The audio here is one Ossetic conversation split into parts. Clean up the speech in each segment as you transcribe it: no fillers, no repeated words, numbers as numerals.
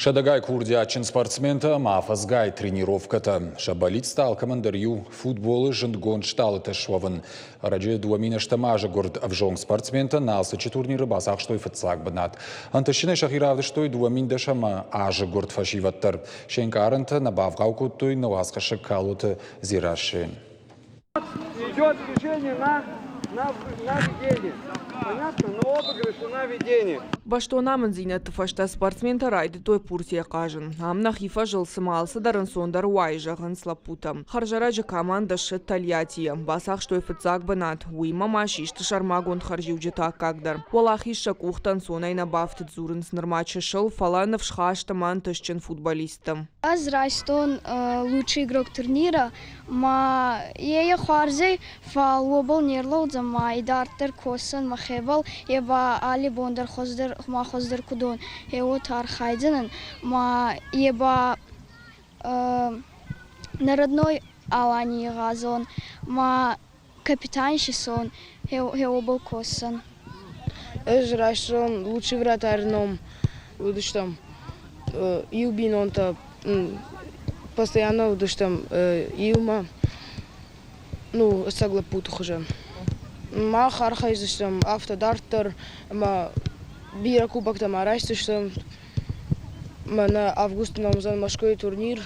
Сӕдӕгай курдиатджын спортсментӕ ӕмӕ афӕдзгай тренировкӕтӕ. Сӕ бӕллицтӕ алкӕмӕн дӕр иу футболы зындгонд стъалытӕ суӕвын. Ӕрӕджы 2008 азы гуырд ӕвзонг спортсментӕ Налцыччы турниры бацахстой фыццаг бынат. Ӕнтыстджынӕй сӕхи равдыстой 2010 азы гуырд фӕсивӕд дӕр. Се нкъарӕнтӕ нӕ бавгъау кодтой нӕ уацхӕссӕг Калоты Дзерассӕйӕн. Идет движение на ведение. Понятно? На обыгрыш и на ведение. Бӕстон амынддзинӕдты фӕстӕ спортсментӕ райдыдтой пуртийӕ хъазын. Ам нӕхи фӕзыл цыма алцыдӕр ӕнцондӕр уайы, зӕгъынц лӕппутӕ. Хӕрзӕрӕджы командӕ ссыд Тольяттийӕ, бацахстой фыццаг бынат, уыимӕ ма систы сӕрмагонд хӕрзиуджыты аккаг дӕр. Уӕлахиз сӕ къухты ӕнцонӕй нӕ бафтыд, дзурынц нырма чысыл, фӕлӕ ныфсхаст ӕмӕ ӕнтыстджын футболисттӕ. Ӕз райстон лучший игрок турнира, ма е хуарзӕй, фал уобӕл не рлӕудзӕн ма идарддӕр косӕн мӕхебӕл, е ба алли бон дӕр хуӕздӕр ма хуӕздӕр куд уон, е уотӕ архайдзӕнӕн. Ма е ба на родной Алании гъазон, ма капитан сон, гье уобӕл косӕн. Ӕз райстон лучший вратарь ном. Уыдыстӕм иу бинонтӕ, постоянно уыдыстӕм иумӕ, ну, ӕцӕг лӕппуты хуызӕн. Мах архайдзыстӕм афтӕ дарддӕр ӕмӕ бирӕ кубоктӕ ма райсдзыстӕм. Мӕнӕ августы нӕм уыдзӕн Мӕскуыйы турнир,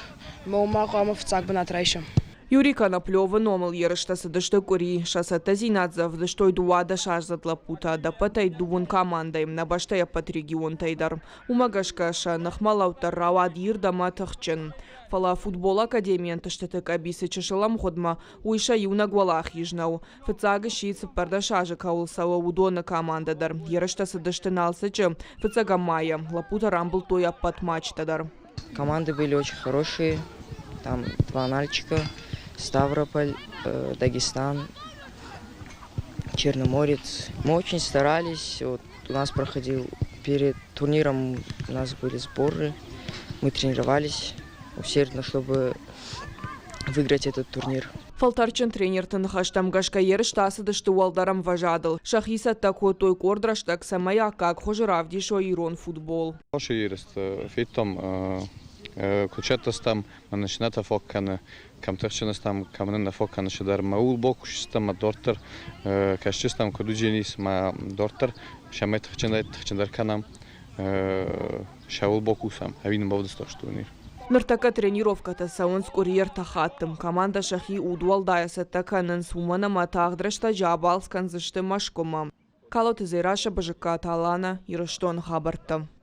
ӕмӕ уым ма хъуамӕ фыццаг бынат райсӕм. Юрий Коноплевы номыл ерыстӕ цыдысты къуыри. Сӕ цӕттӕдзинад дзы ӕвдыстой 12-аздзыд лӕппутӕ ӕдӕппӕтӕй дыууын командӕйы нӕ бӕстӕйы ӕппӕт регионтӕй дӕр. Уымӕ гӕсгӕ сӕ ныхмӕлӕуд дӕр рауад ирд ӕмӕ тыхджын. Фӕлӕ футболы академийы ӕнтыстыты къӕбицы чысыл ӕмгъуыдмӕ уый сӕ иунӕг уӕлахиз нӕу. Фыццаг сси 14 азы кӕуыл цӕуы, уыдоны командӕ дӕр. Ерыстӕ цыдысты Налцыччы фыццӕгӕм майы. Лӕппутӕ рамбылдтой ӕппӕт матчтӕ дӕр. Команды были очень хорошие. Там два мальчика, Ставрополь, Дагестан, Черноморец. Мы очень старались. Вот у нас проходил перед турниром, у нас были сборы. Мы тренировались усердно, чтобы выиграть этот турнир. Фӕлтӕрдджын тренерты ныхӕстӕм гӕсгӕ ерыстӕ ацыдысты уӕлдӕр ӕмвӕзадыл. Сӕхи цӕттӕ кодтой къорд рӕстӕг, цӕмӕй аккаг хуызы равдисой ирон футбол. Хороший ерысты федтам, куыд цӕттӕ стӕм, мӕнӕ цы нӕ тӕфаг кӕны, кӕм тыхджын стӕм, кӕм нын нӕ фаг кӕны цыдӕр. Мӕ ууыл бакусдзыстӕм мӕ дарддӕр кӕсдзыстӕм, куыд уыдзӕнис, мӕ дарддӕр цӕмӕй тыхджындӕр кӕнӕм, сӕуыл бакусӕм, ӕви нын бавдыста турнир. Ныртӕккӕ тренировкӕтӕ цӕуынц къуыри ӕртӕ хатты. Командӕ сӕхи удуӕлдайӕ цӕттӕ кӕнынц, уымӕн ӕмӕ тагъд рӕстӕджы абалц кӕндзысты Мӕскуымӕ. Калоты Дзерассӕ, Бызыккаты Аланӕ, Ирыстоны хабӕрттӕ.